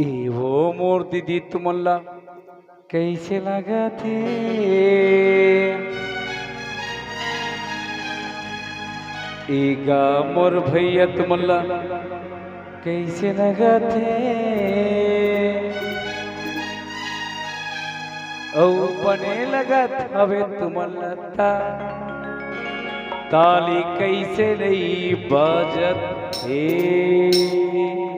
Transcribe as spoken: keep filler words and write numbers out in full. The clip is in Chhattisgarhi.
ए वो मोर दीदी, तुमन ला कइसे लगत हे? ए गा मोर भैया, तुमन ला कइसे लगत हे? अउ बने लगत हवे तुमन ला ता, ताली कइसे नइ बाजत हे?